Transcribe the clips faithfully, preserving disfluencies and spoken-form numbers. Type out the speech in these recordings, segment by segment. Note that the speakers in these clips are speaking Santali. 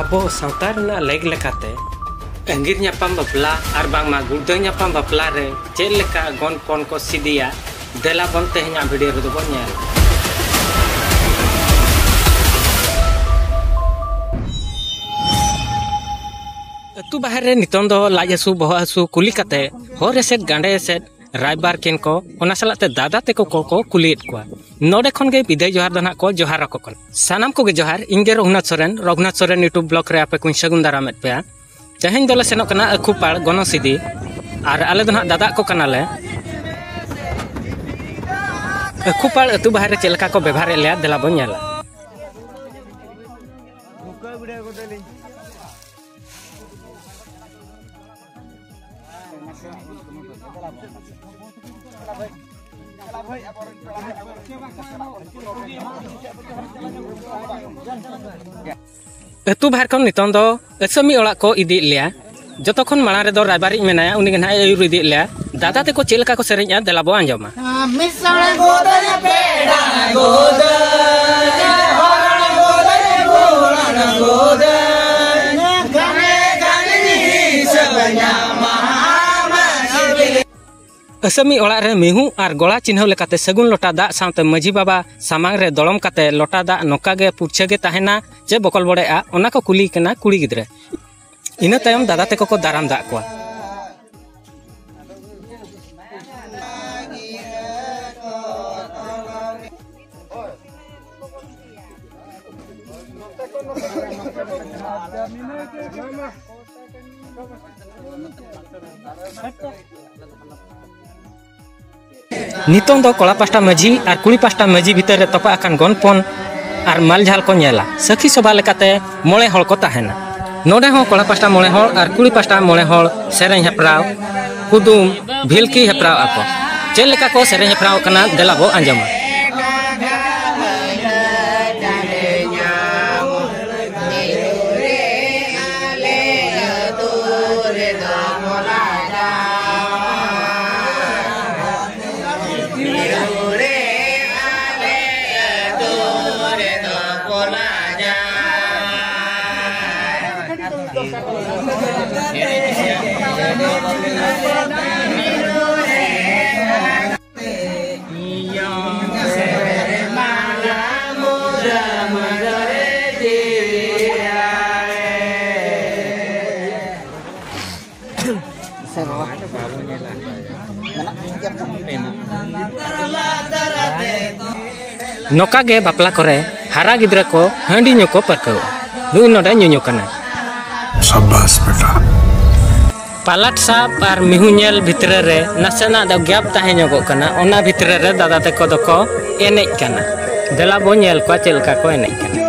ᱟᱵᱚ ᱥᱟᱶᱛᱟ ᱨᱮᱱᱟᱜ ᱞᱮᱠ ᱞᱮᱠᱟᱛᱮ ᱟᱸᱜᱤᱨ ᱧᱟᱯᱟᱢ ᱵᱟᱯᱞᱟ ᱟᱨ ᱵᱟᱝᱢᱟ ᱜᱩᱲᱫᱟᱹᱣ ᱧᱟᱯᱟᱢ ᱵᱟᱯᱞᱟ ᱨᱮ ᱪᱮᱫ ᱞᱮᱠᱟ ᱜᱚᱱᱯᱚᱱ ᱠᱚ ᱥᱤᱫᱤᱭᱟ, ᱫᱮᱞᱟ ᱵᱚᱱ ᱛᱮᱦᱮᱧᱟᱜ ᱵᱷᱤᱰᱤᱭᱳ ᱨᱮᱫᱚ ᱵᱚᱱ ᱧᱮᱞᱟ᱾ ᱟᱹᱛᱩ ᱵᱟᱦᱮᱨ ᱨᱮ ᱱᱤᱛᱚᱝ ᱫᱚ ᱞᱟᱡ ᱦᱟᱹᱥᱩ, ᱵᱚᱦᱚᱜ ᱦᱟᱹᱥᱩ ᱠᱩᱞᱤ ᱠᱟᱛᱮ ᱦᱚᱨ ᱮᱥᱮᱫ, ᱜᱟᱸᱰᱮ ᱮᱥᱮᱫ, ᱨᱟᱭᱵᱟᱨ ᱠᱤᱱ ᱠᱚ, ᱚᱱᱟ ᱥᱟᱞᱟᱜ ᱛᱮ ᱫᱟᱫᱟ ᱛᱮᱠᱚ ᱠᱚ, ᱠᱚ ᱠᱩᱞᱤᱭᱮᱫ ᱠᱚᱣᱟ᱾ ᱱᱚᱰᱮ ᱠᱷᱚᱱ ᱜᱮ ᱵᱤᱫᱟᱹᱭ ᱡᱚᱦᱟᱨ ᱫᱚ ᱱᱟᱦᱟᱜ ᱠᱚ ᱡᱚᱦᱟᱨ ᱟᱠᱚ ᱠᱟᱱᱟ᱾ ᱥᱟᱱᱟᱢ ᱠᱚᱜᱮ ᱡᱚᱦᱟᱨ, ᱤᱧ ᱜᱮ ᱨᱚᱜᱷᱩᱱᱟᱛᱷ ᱥᱚᱨᱮᱱ, ᱨᱚᱜᱷᱩᱱᱟᱛᱷ ᱥᱚᱨᱮᱱ YouTube ᱵᱞᱚᱜ ᱨᱮ ᱟᱯᱮ ᱠᱚᱧ ᱥᱟᱹᱜᱩᱱ ᱫᱟᱨᱟᱢᱮᱫ ᱯᱮᱭᱟ᱾ ᱛᱮᱦᱮᱧ ᱫᱚᱞᱮ ᱥᱮᱱᱚᱜ ᱠᱟᱱᱟ ᱟᱹᱠᱷᱩᱯᱟᱲ ᱜᱚᱱᱚᱥᱤᱫᱤ, ᱟᱨ ᱟᱞᱮ ᱫᱚ ᱱᱟᱦᱟᱜ ᱫᱟᱫᱟ ᱠᱚ ᱠᱟᱱᱟᱞᱮ᱾ ᱟᱹᱠᱷᱩᱯᱟᱲ ᱟᱹᱛᱩ ᱵᱟᱦᱮᱨ ᱨᱮ ᱪᱮᱫ ᱞᱮᱠᱟ ᱠᱚ ᱵᱮᱵᱷᱟᱨᱮᱫ ᱞᱮᱭᱟ, ᱫᱮᱞᱟ ᱵᱚᱱ ᱧᱮᱞᱟ᱾ ᱟᱹᱛᱩ ᱵᱟᱦᱮᱨ ᱠᱷᱚᱱ ᱱᱤᱛᱚᱝ ᱫᱚ ᱟᱹᱥᱟᱹᱢᱤ ᱚᱲᱟᱜ ᱠᱚ ᱤᱫᱤᱭᱮᱫ ᱞᱮᱭᱟ᱾ ᱡᱚᱛᱚ ᱠᱷᱚᱱ ᱢᱟᱲᱟᱝ ᱨᱮᱫᱚ ᱨᱟᱭᱵᱟᱨᱤᱡ ᱢᱮᱱᱟᱭᱟ, ᱩᱱᱤ ᱜᱮ ᱱᱟᱦᱟᱜ ᱮ ᱟᱹᱭᱩᱨ ᱤᱫᱤᱭᱮᱫ ᱞᱮᱭᱟ᱾ ᱫᱟᱫᱟ ᱛᱮᱠᱚ ᱪᱮᱫ ᱞᱮᱠᱟ ᱠᱚ ᱥᱮᱨᱮᱧᱟ, ᱫᱮᱞᱟ ᱵᱚ ᱟᱸᱡᱚᱢᱟ᱾ ᱢᱤᱥᱟᱬ ᱜᱚᱫᱟᱹᱧ ᱯᱮᱲᱟ ᱜᱚᱫᱟᱹᱧ, ᱦᱚᱲ ᱜᱚᱫᱟᱹᱧ ᱜᱚᱲᱟᱱ ᱜᱚᱫᱟᱹᱧ, ᱜᱟᱱᱮ ᱜᱟᱱᱤᱧ ᱥᱟᱹᱵᱟᱹᱧᱟ ᱢᱟᱦᱟ ᱢᱟᱹᱥᱤ᱾ ᱟᱹᱥᱟᱹᱢᱤ ᱚᱲᱟᱜ ᱨᱮ ᱢᱤᱦᱩ ᱟᱨ ᱜᱚᱲᱟ ᱪᱤᱱᱦᱟᱹᱣ ᱞᱮᱠᱟᱛᱮ ᱥᱟᱹᱜᱩᱱ ᱞᱚᱴᱟ ᱫᱟᱜ ᱥᱟᱶᱛᱮ ᱢᱟᱹᱡᱷᱤ ᱵᱟᱵᱟ ᱥᱟᱢᱟᱝ ᱨᱮ ᱫᱚᱲᱚᱢ ᱠᱟᱛᱮ ᱞᱚᱴᱟ ᱫᱟᱜ ᱱᱚᱝᱠᱟ ᱜᱮ ᱯᱩᱨᱪᱷᱟᱹ ᱜᱮ ᱛᱟᱦᱮᱱᱟ ᱪᱮ ᱵᱚᱠᱚᱞ ᱵᱚᱲᱮᱜᱼᱟ, ᱚᱱᱟ ᱠᱚ ᱠᱩᱞᱤ ᱠᱟᱱᱟ ᱠᱩᱲᱤ ᱜᱤᱫᱽᱨᱟᱹ᱾ ᱤᱱᱟᱹ ᱛᱟᱭᱚᱢ ᱫᱟᱫᱟ ᱛᱮᱠᱚ ᱠᱚ ᱫᱟᱨᱟᱢ ᱫᱟᱜ ᱠᱚᱣᱟ᱾ ᱱᱤᱛᱚᱝ ᱫᱚ ᱠᱚᱲᱟ ᱯᱟᱥᱴᱟ ᱢᱟᱹᱡᱷᱤ ᱟᱨ ᱠᱩᱲᱤ ᱯᱟᱥᱴᱟ ᱢᱟᱹᱡᱷᱤ ᱵᱷᱤᱛᱟᱹᱨ ᱨᱮ ᱛᱚᱯᱟᱜ ᱟᱠᱟᱱ ᱜᱚᱱᱯᱚᱱ ᱟᱨ ᱢᱟᱞᱡᱷᱟᱞ ᱠᱚ ᱧᱮᱞᱟ᱾ ᱥᱟᱹᱠᱷᱤ ᱥᱚᱵᱷᱟ ᱞᱮᱠᱟᱛᱮ ᱢᱚᱬᱮ ᱦᱚᱲ ᱠᱚ ᱛᱟᱦᱮᱱᱟ᱾ ᱱᱚᱰᱮ ᱦᱚᱸ ᱠᱚᱲᱟ ᱯᱟᱥᱴᱟ ᱢᱚᱬᱮ ᱦᱚᱲ ᱟᱨ ᱠᱩᱲᱤ ᱯᱟᱥᱴᱟ ᱢᱚᱬᱮ ᱦᱚᱲ ᱥᱮᱨᱮᱧ ᱦᱮᱯᱨᱟᱣ, ᱠᱩᱫᱩᱢ, ᱵᱷᱤᱞᱠᱤ ᱦᱮᱯᱨᱟᱣ ᱟᱠᱚ᱾ ᱪᱮᱫ ᱞᱮᱠᱟ ᱠᱚ ᱥᱮᱨᱮᱧ ᱦᱮᱯᱨᱟᱣ ᱠᱟᱱᱟ, ᱫᱮᱞᱟ ᱵᱚ ᱟᱸᱡᱚᱢᱟ᱾ ᱱᱚᱝᱠᱟ ᱜᱮ ᱵᱟᱯᱞᱟ ᱠᱚᱨᱮ ᱦᱟᱨᱟ ᱜᱤᱫᱽᱨᱟᱹ ᱠᱚ ᱦᱟᱺᱰᱤ ᱧᱩ ᱠᱚ ᱯᱟᱹᱨᱠᱟᱹᱣᱚᱜᱼᱟ᱾ ᱱᱩᱭ ᱱᱚᱰᱮ ᱧᱩᱧᱩ ᱠᱟᱱᱟᱭ᱾ ᱥᱟᱵᱟᱥ ᱵᱮᱴᱟ᱾ ᱯᱟᱞᱟᱴ ᱥᱟᱵ ᱟᱨ ᱢᱤᱦᱩ ᱧᱮᱞ ᱵᱷᱤᱛᱨᱤ ᱨᱮ ᱱᱟᱥᱮᱱᱟᱜ ᱫᱚ ᱜᱮᱯ ᱛᱟᱦᱮᱸ ᱧᱚᱜᱚᱜ ᱠᱟᱱᱟ᱾ ᱚᱱᱟ ᱵᱷᱤᱛᱨᱤ ᱨᱮ ᱫᱟᱫᱟ ᱛᱟᱠᱚ ᱫᱚᱠᱚ ᱮᱱᱮᱡ ᱠᱟᱱᱟ᱾ ᱫᱮᱞᱟ ᱵᱚ ᱧᱮᱞ ᱠᱚᱣᱟ ᱪᱮᱫ ᱞᱮᱠᱟ ᱠᱚ ᱮᱱᱮᱡ ᱠᱟᱱᱟ᱾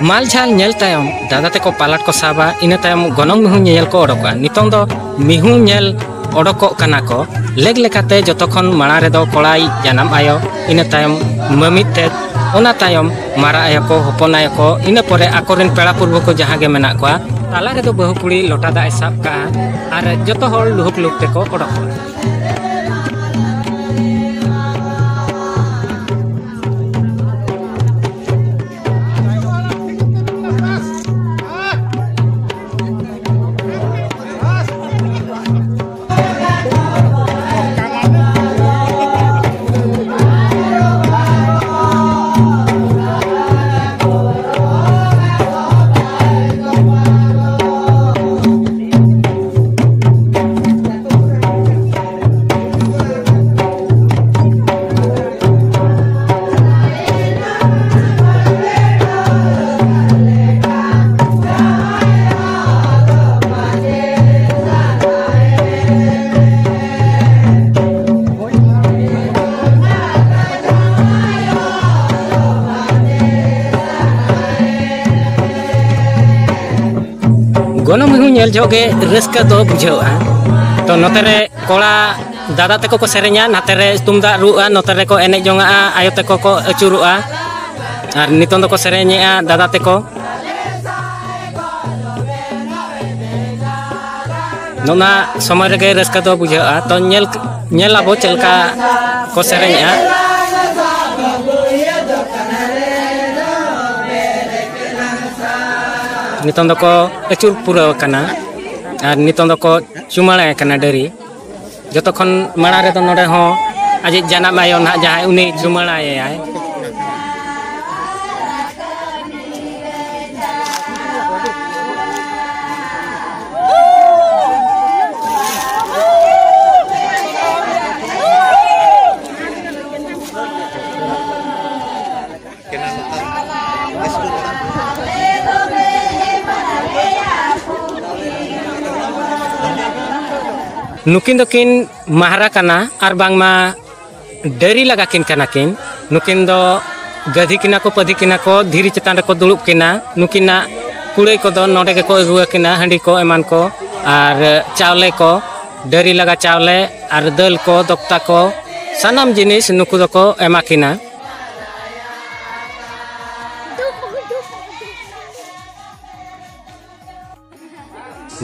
ᱢᱟᱞ ᱡᱷᱟᱞ ᱧᱮᱞ ᱛᱟᱭᱚᱢ ᱫᱟᱫᱟ ᱛᱮᱠᱚ ᱯᱟᱞᱟᱴ ᱠᱚ ᱥᱟᱵᱟ, ᱤᱱᱟᱹ ᱛᱟᱭᱚᱢ ᱜᱚᱱᱚᱝ ᱢᱤᱦᱩ ᱧᱮᱧᱮᱞ ᱠᱚ ᱚᱰᱚᱠᱚᱜᱼᱟ᱾ ᱱᱤᱛᱚᱝ ᱫᱚ ᱢᱤᱦᱩ ᱧᱮᱞ ᱚᱰᱚᱠᱚᱜ ᱠᱟᱱᱟ ᱠᱚ᱾ ᱞᱮᱠ ᱞᱮᱠᱟᱛᱮ ᱡᱚᱛᱚ ᱠᱷᱚᱱ ᱢᱟᱲᱟᱝ ᱨᱮᱫᱚ ᱠᱚᱲᱟᱭᱤᱡ ᱡᱟᱱᱟᱢ ᱟᱭᱳ, ᱤᱱᱟᱹ ᱛᱟᱭᱚᱢ ᱢᱟᱹᱢᱤᱛ ᱛᱮᱫ, ᱚᱱᱟ ᱛᱟᱭᱚᱢ ᱢᱟᱨᱟᱜ ᱟᱭᱳ ᱠᱚ, ᱦᱚᱯᱚᱱ ᱟᱭᱳ ᱠᱚ, ᱤᱱᱟᱹ ᱯᱚᱨᱮ ᱟᱠᱚᱨᱮᱱ ᱯᱮᱲᱟ ᱯᱩᱨᱵᱷᱩ ᱠᱚ ᱡᱟᱦᱟᱸ ᱜᱮ ᱢᱮᱱᱟᱜ ᱠᱚᱣᱟ, ᱛᱟᱞᱟ ᱨᱮᱫᱚ ᱵᱟᱹᱦᱩ ᱠᱩᱲᱤ ᱞᱚᱴᱟ ᱫᱟᱜ ᱮ ᱥᱟᱵ ᱠᱟᱜᱼᱟ ᱟᱨ ᱡᱚᱛᱚ ᱦᱚᱲ ᱞᱩᱦᱩᱠ ᱞᱩᱦᱩᱠ ᱛᱮᱠᱚ ᱚᱰᱚᱠᱚᱜᱼᱟ᱾ ᱜᱚᱱᱚᱝ ᱢᱤᱦᱩ ᱧᱮᱞ ᱡᱚᱦᱚᱜ ᱜᱮ ᱨᱟᱹᱥᱠᱟᱹ ᱫᱚ ᱵᱩᱡᱷᱟᱹᱜᱼᱟ᱾ ᱛᱚ, ᱱᱚᱛᱮ ᱨᱮ ᱠᱚᱲᱟ ᱫᱟᱫᱟ ᱛᱟᱠᱚ ᱠᱚ ᱥᱮᱨᱮᱧᱟ, ᱱᱟᱛᱮ ᱨᱮ ᱛᱩᱢᱫᱟᱜ ᱨᱩᱜᱼᱟ, ᱱᱚᱛᱮ ᱨᱮᱠᱚ ᱮᱱᱮᱡ ᱡᱚᱝᱟᱜᱼᱟ, ᱟᱭᱳ ᱛᱟᱠᱚ ᱠᱚ ᱟᱹᱪᱩᱨᱚᱜᱼᱟ᱾ ᱟᱨ ᱱᱤᱛᱚᱝ ᱫᱚᱠᱚ ᱥᱮᱨᱮᱧᱮᱜᱼᱟ ᱫᱟᱫᱟ ᱛᱟᱠᱚ᱾ ᱱᱚᱣᱟ ᱥᱚᱢᱚᱭ ᱨᱮᱜᱮ ᱨᱟᱹᱥᱠᱟᱹ ᱫᱚ ᱵᱩᱡᱷᱟᱹᱜᱼᱟ᱾ ᱛᱚ ᱧᱮᱞ, ᱧᱮᱞ ᱟᱵᱚ ᱪᱮᱫ ᱞᱮᱠᱟ ᱠᱚ ᱥᱮᱨᱮᱧᱮᱜᱼᱟ᱾ ᱱᱤᱛᱚᱝ ᱫᱚᱠᱚ ᱟᱹᱪᱩᱨ ᱯᱩᱨᱟᱹᱣ ᱟᱠᱟᱱᱟ ᱟᱨ ᱱᱤᱛᱚᱝ ᱫᱚᱠᱚ ᱪᱩᱢᱟᱹᱲᱟᱭ ᱠᱟᱱᱟ ᱰᱟᱹᱨᱤ᱾ ᱡᱚᱛᱚ ᱠᱷᱚᱱ ᱢᱟᱲᱟᱝ ᱨᱮᱫᱚ ᱱᱚᱰᱮ ᱦᱚᱸ ᱟᱡᱤᱡ ᱡᱟᱱᱟᱢ ᱟᱭᱳ ᱱᱟᱦᱟᱜ ᱡᱟᱦᱟᱸᱭ, ᱩᱱᱤ ᱪᱩᱢᱟᱹᱲᱟᱭᱮᱭᱟᱭ᱾ ᱱᱩᱠᱤᱱ ᱫᱚᱠᱤᱱ ᱢᱟᱦᱟᱨᱟ ᱠᱟᱱᱟ ᱟᱨ ᱵᱟᱝᱢᱟ ᱰᱟᱹᱨᱤ ᱞᱟᱜᱟ ᱠᱤᱱ ᱠᱟᱱᱟ ᱠᱤᱱ᱾ ᱱᱩᱠᱤᱱ ᱫᱚ ᱜᱟᱹᱫᱷᱤ ᱠᱤᱱᱟ ᱠᱚ, ᱯᱟᱹᱫᱷᱤ ᱠᱤᱱᱟ ᱠᱚ, ᱫᱷᱤᱨᱤ ᱪᱮᱛᱟᱱ ᱨᱮᱠᱚ ᱫᱩᱲᱩᱵ ᱠᱤᱱᱟ᱾ ᱱᱩᱠᱤᱱᱟᱜ ᱠᱩᱲᱟᱹᱭ ᱠᱚᱫᱚ ᱱᱚᱰᱮ ᱜᱮᱠᱚ ᱟᱹᱜᱩ ᱟᱹᱠᱤᱱᱟ, ᱦᱟᱺᱰᱤ ᱠᱚ ᱮᱢᱟᱱ ᱠᱚ, ᱟᱨ ᱪᱟᱣᱞᱮ ᱠᱚ, ᱰᱟᱹᱨᱤ ᱞᱟᱜᱟ ᱪᱟᱣᱞᱮ ᱟᱨ ᱫᱟᱹᱞ ᱠᱚ, ᱫᱚᱠᱛᱟ ᱠᱚ, ᱥᱟᱱᱟᱢ ᱡᱤᱱᱤᱥ ᱱᱩᱠᱩ ᱫᱚᱠᱚ ᱮᱢᱟ ᱠᱤᱱᱟ᱾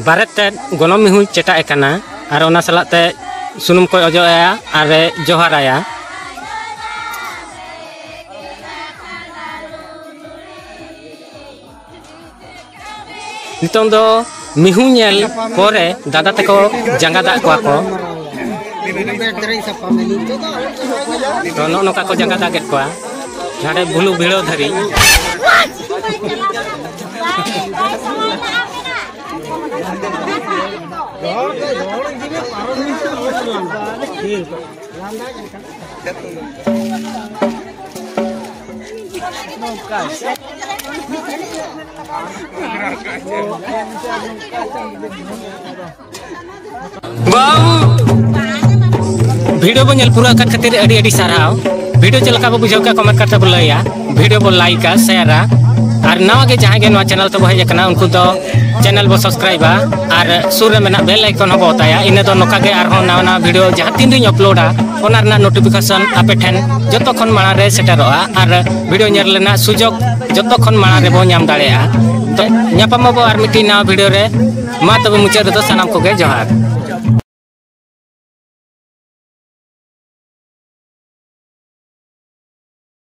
ᱵᱟᱨᱮᱛ ᱛᱮᱫ ᱜᱚᱱᱚᱝ ᱢᱤᱦᱩᱭ ᱪᱮᱴᱟᱜ ᱮ ᱠᱟᱱᱟ ᱟᱨ ᱚᱱᱟ ᱥᱟᱞᱟᱜ ᱛᱮ ᱥᱩᱱᱩᱢ ᱠᱚᱭ ᱚᱡᱚᱜ ᱟᱭᱟ ᱟᱨ ᱮ ᱡᱚᱦᱟᱨ ᱟᱭᱟ᱾ ᱱᱤᱛᱚᱝ ᱫᱚ ᱢᱤᱦᱩ ᱧᱮᱞ ᱯᱚᱨᱮ ᱫᱟᱫᱟ ᱛᱟᱠᱚ ᱡᱟᱸᱜᱟ ᱫᱟᱜ ᱠᱚᱣᱟ ᱠᱚ᱾ ᱛᱚ ᱱᱚᱜᱼᱚ ᱱᱚᱝᱠᱟ ᱠᱚ ᱡᱟᱸᱜᱟ ᱫᱟᱜ ᱠᱮᱫ ᱠᱚᱣᱟ ᱱᱚᱰᱮ ᱵᱷᱩᱞᱩ ᱵᱷᱤᱲᱟᱹᱣ ᱫᱷᱟᱹᱨᱤᱡ᱾ ᱵᱟᱹᱵᱩ! ᱵᱷᱤᱰᱤᱭᱳ ᱵᱚ ᱧᱮᱞ ᱯᱩᱨᱟᱹᱣ ᱟᱠᱟᱫ ᱠᱷᱟᱹᱛᱤᱨ ᱟᱹᱰᱤ ᱟᱹᱰᱤ ᱥᱟᱨᱦᱟᱣ᱾ ᱵᱷᱤᱰᱤᱭᱳ ᱪᱮᱫ ᱞᱮᱠᱟ ᱵᱚ ᱵᱩᱡᱷᱟᱹᱣ ᱠᱮᱫᱟ, ᱠᱚᱢᱮᱱᱴ ᱠᱟᱛᱮ ᱵᱚ ᱞᱟᱹᱭᱟ᱾ ᱵᱷᱤᱰᱤᱭᱳ ᱵᱚ ᱞᱟᱭᱤᱠᱟ, ᱥᱮᱭᱟᱨᱟ, ᱟᱨ ᱱᱟᱣᱟ ᱜᱮ ᱡᱟᱦᱟᱸᱭ ᱜᱮ ᱱᱚᱣᱟ ᱪᱮᱱᱮᱞ ᱛᱮᱵᱚ ᱦᱮᱡ ᱟᱠᱟᱱᱟ, ᱩᱱᱠᱩ ᱫᱚ ᱪᱮᱱᱮᱞ ᱵᱚ ᱥᱟᱵᱥᱠᱨᱟᱭᱤᱵᱟ ᱟᱨ ᱥᱩᱨ ᱨᱮ ᱢᱮᱱᱟᱜ ᱵᱮᱞ ᱟᱭᱠᱚᱱ ᱦᱚᱸ ᱵᱚ ᱚᱛᱟᱭᱟ᱾ ᱤᱱᱟᱹ ᱫᱚ ᱱᱚᱝᱠᱟ ᱜᱮ ᱟᱨᱦᱚᱸ ᱱᱟᱣᱟ ᱱᱟᱣᱟ ᱵᱷᱤᱰᱤᱭᱳ ᱡᱟᱦᱟᱸ ᱛᱤᱱ ᱨᱤᱧ ᱟᱯᱞᱳᱰᱟ, ᱚᱱᱟ ᱨᱮᱱᱟᱜ ᱱᱳᱴᱤᱯᱷᱤᱠᱮᱥᱚᱱ ᱟᱯᱮ ᱴᱷᱮᱱ ᱡᱚᱛᱚ ᱠᱷᱚᱱ ᱢᱟᱲᱟᱝ ᱨᱮ ᱥᱮᱴᱮᱨᱚᱜᱼᱟ ᱟᱨ ᱵᱷᱤᱰᱤᱭᱳ ᱧᱮᱞ ᱨᱮᱱᱟᱜ ᱥᱩᱡᱳᱜᱽ ᱡᱚᱛᱚ ᱠᱷᱚᱱ ᱢᱟᱲᱟᱝ ᱨᱮᱵᱚ ᱧᱟᱢ ᱫᱟᱲᱮᱭᱟᱜᱼᱟ᱾ ᱧᱟᱯᱟᱢ ᱟᱵᱚ ᱟᱨ ᱢᱤᱫᱴᱤᱡ ᱱᱟᱣᱟ ᱵᱷᱤᱰᱤᱭᱳ ᱨᱮ᱾ ᱢᱟ ᱛᱚᱵᱮ ᱢᱩᱪᱟᱹᱫ ᱨᱮᱫᱚ ᱥᱟᱱᱟᱢ ᱠᱚᱜᱮ ᱡᱚᱦᱟᱨ᱾